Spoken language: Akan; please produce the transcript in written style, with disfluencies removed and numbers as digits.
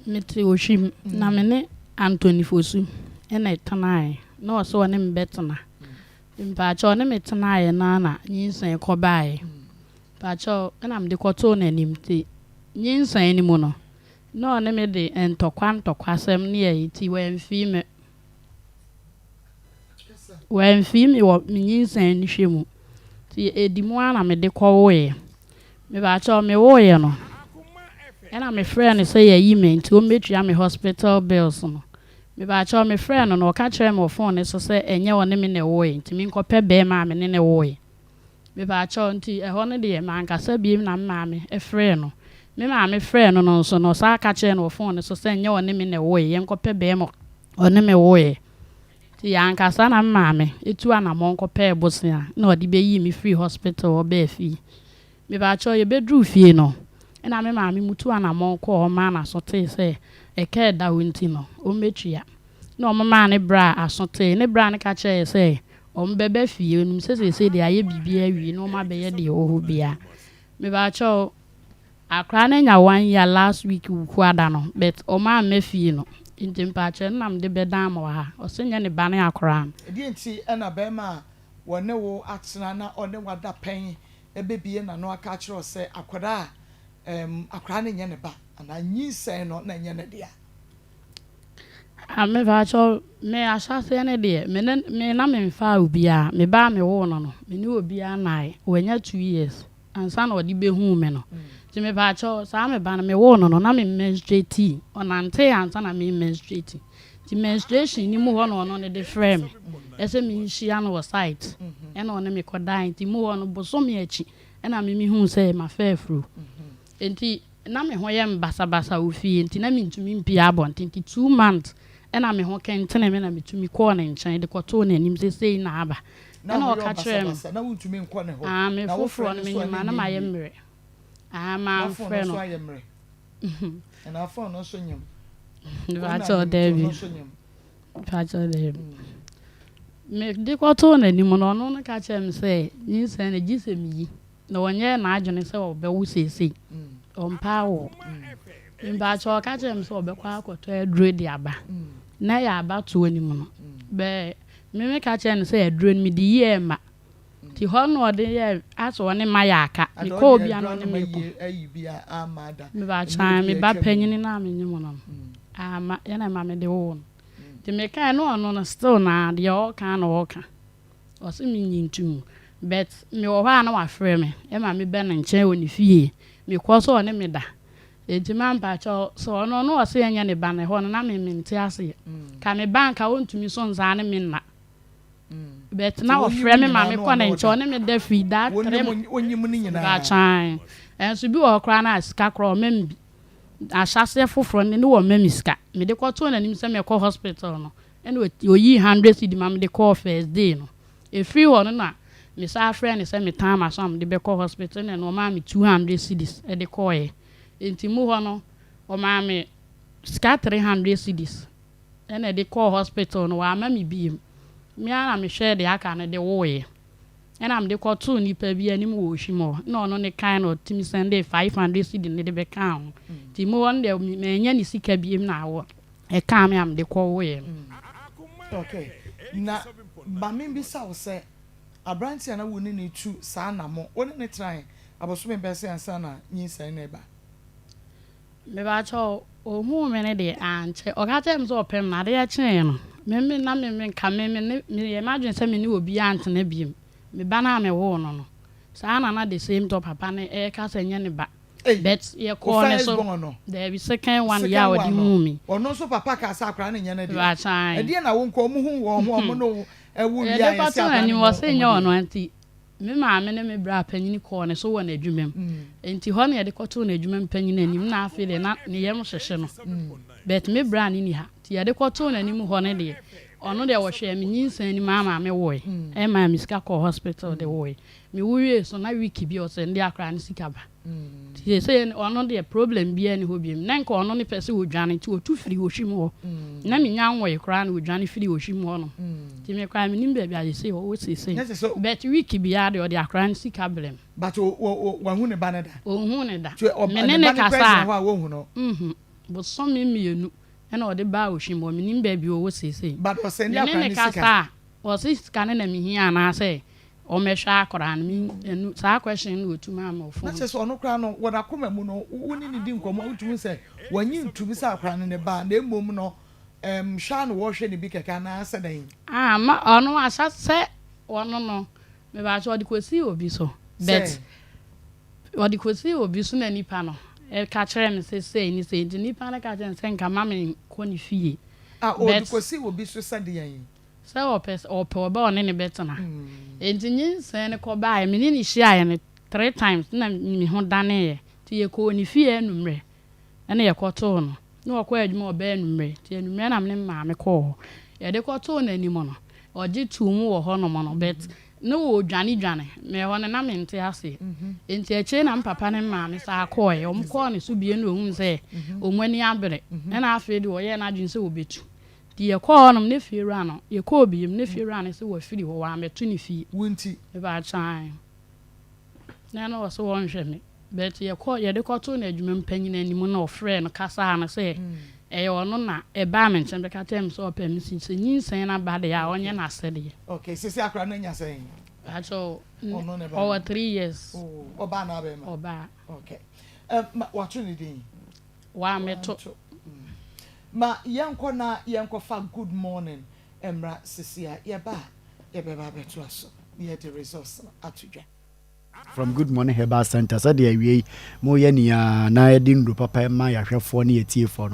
Mete Ohwim na me ne Anthony Fosu na ɛtenaeɛ na ɔse ɔne me bɛtena. Mpakyɛw ɔne me tenaeɛ no ara na nyinsɛn kɔbaeɛ. Mpakyɛw ɛna mede kɔtoo n'anim nti nyinsɛn no mu no na ɔne me de ntɔkwa ntɔkwasɛm ne ayi nti wamfii me. Wamfii me wɔ me nyinsɛn no hwɛ mu. Nti ɛdi mu ara na mede kɔwoeɛ. Mepakyɛw mewoeɛ no ɛna mefrɛɛ no sɛ yɛayi me nti ɔmmɛtua me hospital bills no. Mepakyɛw mefrɛɛ no no ɔka kyerɛɛ me wɔ phone no so sɛ ɛnyɛ ɔne me na ɛwoeɛ nti menkɔpɛ bɛɛma a me ne no woeɛ. Mepakyɛw nti ɛhɔ no deɛ mankasa biom na me maame frɛɛ no. Me maame frɛɛ no no nso no ɔsan ka kyerɛɛ no wɔ phone no so sɛ ɛnyɛ ɔne me na ɛwoeɛ yɛnkɔpɛ bɛɛma a ɔne me woeɛ. Nti yɛankasa na me maame tuu anamɔn kɔpɛɛ bosea na ɔde bɛyii me firii hospital hɔ baa fie. Mepakyɛw yɛbɛduruu fie no na me maame mutuu anamɔn kɔɔ hɔ maa n'aso tee sɛ ɛka a ɛda hɔ nti no ɔmmɛtua. Na wɔmaa ne bra aso tee. Ne bra no ka kyerɛɛ yɛ sɛ wɔbɛba fie, ɔnim sɛ seesei deɛ ayɛ biribiara awie na wɔabɛyɛ deɛ ɛwɔ hɔ biara. Mepakyɛw Akora no anya one year last week wukuada no but ɔmo amma fie no nti mpakyɛw ɛno na mede bɛdan mo wɔ ha ɔse nyɛ ne ba ne akora no. Ɛdeɛn nti na barima a ɔne wo atena na ɔne wo ada pɛn bɛbue n'ano aka akyerɛ wo sɛ akwadaa a ɛɛm akwadaa no nyɛ ne ba anaa nyinsɛn no na ɛnyɛ ne dea? Ah mepakyɛw me ahyɛaseɛ no deɛ me ne me na menfaa obiara me ba a mewoo no no me ne obiara nnae wanya 2 years ansa na ɔde bɛhuu me no. Nti mepaakyɛw, saa me ba no, mewoo no no, na me menstruate, ɔnantee ansa na me menstruate. Nti menstruation no mu hɔ na ɔno no de frɛɛ me sɛ menhyia no wɔ site, ɛna ɔne me kɔdae. Nti mu hɔ no, bosome akyi ɛna me mehuu sɛ mafa afuro. Nti na me ho yɛ me basabasa wɔ fie, nti na mentumi mpue abɔnten. Nti 2 months ɛna me ho kentene me na metumi kɔɔ ne nkyɛn de kɔtoo n'anim sɛ sei na aba. Na Ɛna ho yɛ ɔka wo kyerɛɛ me. basabasa, na wontumi nkɔ ne hɔ, Ah, me na foforɔ wofrɛ no no nso a menyim na a na ɛnyɛ mayɛ yie. mmerɛ. Ah, Na phone no mamfrɛ nso no. ayɛ mmerɛ. Ɛna phone no nso nyem. Wo na Mepakyɛw nyem nti ɔno daabi. nso nyem. Mepakyɛw daabi. Mede kɔtoo n'anim no, ɔno no ka kyerɛɛ me sɛ nyinsɛn no gye sɛ meyi. Na ɔnyɛɛ n'adwene sɛ ɔbɛwo seesei. Ɔmpɛ awoɔ. Mepakyɛw ɔka kyerɛɛ me sɛ ɔbɛkɔ akɔtɔ aduro de aba. Na ɛyɛ abatoɔ no mu no. Bɛɛ me meka kyerɛɛ no sɛ aduro no mede yi ɛɛma. Nti hɔ na ɔde yɛɛ asɛ ɔne mayɛ aka. Ada Mekɔɔ ɔde obi a na aduro ɔne no ma me kɔ. yie ayi bi a amma da. Mepakyɛw Mmerɛ me bi ba atwa mu. panyini no a menyem no no, amma ɛna ɛma mede woo no. Nti mekae na ɔno no still naa deɛ ɔɔka na ɔɔka. Ɔse menyi ntom. But mewɔ hɔ a na wafrɛ me ɛma meba ne nkyɛn wɔ ne fie. Mekɔ so ɔne me da. Nti ma mpakyɛw sɛ ɔno no ɔse ɛnyɛ ne ba no ɛhɔ no na me mente aseɛ. Ka me ba nka ɔntumi so nsaa ne me nna. But na Nti wonyim ɔfrɛ me ma nyinaa na mekɔ ɔne ne wo nkyɛn da. ɔne me da firi that three Wonyim wonyim no nyinaa. Mepakyɛw. Ɛnso bi wɔ hɔ koraa na sika koraa ɔmma me bi. Ahyɛaseɛ foforɔ no ne wɔmma me sika. Mede kɔtoo n'anim sɛ mekɔ hospital no ɛna oyii 100 cedi ma mede kɔɔ first day no. Ɛfiri hɔ no na mesan frɛɛ no sɛ metan m'aso a mede bɛkɔ hospital na ɛno ɔmaa me 200 cedis ɛde kɔɔeɛ. Nti mu hɔ no ɔmaa me sika 300 cedis ɛna ɛde kɔɔ hospital no wamma me biem. Me ara na mehwɛɛ deɛ aka no de woeɛ. Ɛna mede kɔtoo nipa bi anim wɔ Ohwim hɔ na ɔno ne kan na ɔtumi sɛndee 500 cedi no de bɛkaa ho. Nti mu hɔ no deɛ manya ne sika biem na awɔ ɛkaa me a mede kɔwoeɛ no. Okay. Na ma membisa wo sɛ aberanteɛ a na wo ne ne tu saa namo wo ne ne tenae abosome bɛyɛ sɛ ansa na nyinsɛn no ɛba? Mepakyɛw ohuu me no deɛ ankyɛ. Ɔka kyerɛɛ me sɛ ɔpɛ me na adeɛ kyeeɛ no me me na me me nka me me ne meyɛ m'adwene sɛ me ne obiara ntena biem. Me ba no a mewoo no no saa na na the same to papa no ɛreka sɛ ɛnyɛ ne ba. But yɛkɔɔ ne so. First born no? Daabi, second one yɛ a ɔde huu me. Ɔno nso papa kaa sɛ akwadaa no nyɛ ne deɛ. Mepakyɛw. Ɛdeɛ na wo nka ɔmo hu wɔn ho ɔmo no ɛwo wie a Yɛde yɛsɛ kɔtoo akwadaa n'anim no nyɛ ɔse nyɛ ɔmo ɔno deɛ. nti me maame ne me bra panyini kɔɔ ne so wɔ n'adwuma mu. Nti hɔ na yɛde kɔtoo n'adwuma mu panyin anim na afei deɛ na ne yam hyehye no. But me bra ne ni ha. Nti yɛde kɔtoo n'anim hɔ no deɛ ɔno deɛ wɔhwɛɛ me nyinsɛn anim ama me woe. Ɛmaa me sika kɔɔ hospital de woe. Me wo wie so na week bi ɔsɛ nde akwadaa no sika ba. Nti seesei ɔno deɛ problem biara ni hɔ biom. Na nka ɔno ne pɛ sɛ ɔdwane nti ɔtu firi Ohwim hɔ. Na menya nwoe koraa na ɔdwane firi Ohwim hɔ no. Nti me koraa menim baabi a seesei ɔwɔ seesei. Nyɛ sɛ sɛ But week biara deɛ ɔde akwadaa no sika brɛ me. But wahu ne ba no da? Ɔnhu ne da. Nti Me ne ne ne ba no kasa kora gyina a hɔ a wɔnhu no? Mhm. Bosome mmienu ɛna ɔde baa Ohwim hɔ, mennim baabi ɔwɔ seesei. But ɔsɛnde Me ne akwadaa no no kasa sika? a, ɔse sika no na mehia anaasɛ ɔmmɛhwɛ akwadaa no. Me ɛnu saa question no na ɔtu maa me wɔ Na phone kyerɛ so. sɛ ɔno koraa no, wɔ n'akoma mu no, wo ne no di nkɔmmɔ a, wotumi hu sɛ wannye ntom sɛ akwadaa no ne ba, na mmom no, ɛm, hwɛ ara na wɔrehwɛ no bi kɛkɛ anaasɛ dɛn? Ah, ma ɔno ahyɛ sɛ ɔno no, mebakyɛ ɔde kɔsii obi so, but Sɛ? ɔde kɔsii obi so na nipa no ka kyerɛɛ me sɛ sei ne sei, nti nipa no ka kyerɛɛ me sɛ nka ma menkɔ ne fie, Ah, ɔde but kɔsii obi so sɛ deɛn? Sɛ ɔpɛ sɛ ɔpɛ ɔba a ɔne no bɛtena. Enti nyinsɛn no kɔbaeɛ, me ne no hyiaeɛ no three times na me ho daneeɛ. Nti yɛkɔɔ ne fie anwummerɛ ɛna yɛkɔtoo no. Na ɔkɔ adwuma ɔba anwummerɛ. Nti anwummerɛ na me ne me maame kɔɔ hɔ. Yɛde kɔtoo n'anim no, ɔgye too mu wɔ hɔnom no but na ɔredwane dwane. Me ɛhɔ no na mente aseɛ. Enti akyire na me papa ne me maame san kɔeɛ. Wɔkɔɔ ne so bio na ɔhuu sɛ wɔn ani abere. Ɛna afei deɛ ɔyɛɛ n'adwene sɛ ɔbɛtu. Nti yɛkɔɔ hɔnom ne fiewura no, yɛkɔɔ biom ne fiewura no se wafiri hɔ, wammɛto ne fie. Wo nti? Mepaakyɛw ae. Na ɛna ɔse wɔnhwɛ me. But yɛkɔ, yɛde kɔtoo no adwuma mu panyin anim na ɔfrɛɛ no kasaa no sɛ ɛyɛ ɔno na ɛbaa me nkyɛn bɛka kyerɛɛ me sɛ ɔpɛ me nti sɛ nyinsɛn no aba deɛ a ɔnyɛ n'asɛdeɛ. Okay, sese akora no anya sɛn? Mpakyɛw, Ɔno ne ba no? ɔwɔ 3 years. Oh, ɔbaa anaa bɛɛma? Ɔbaa. Okay. Um, ma, wato ne din? Wammɛto. Ma yɛnkɔ na yɛnkɔfa good morning mmra sisi a yɛba a yɛbɛba abɛtoa so na yɛde results no ato dwa. From Good Morning Herbal Centre, sɛdeɛ awiei moyɛ ni ara na yɛde nnuro papa ma yɛn ahwɛfoɔ ne yɛn atiefoɔ no.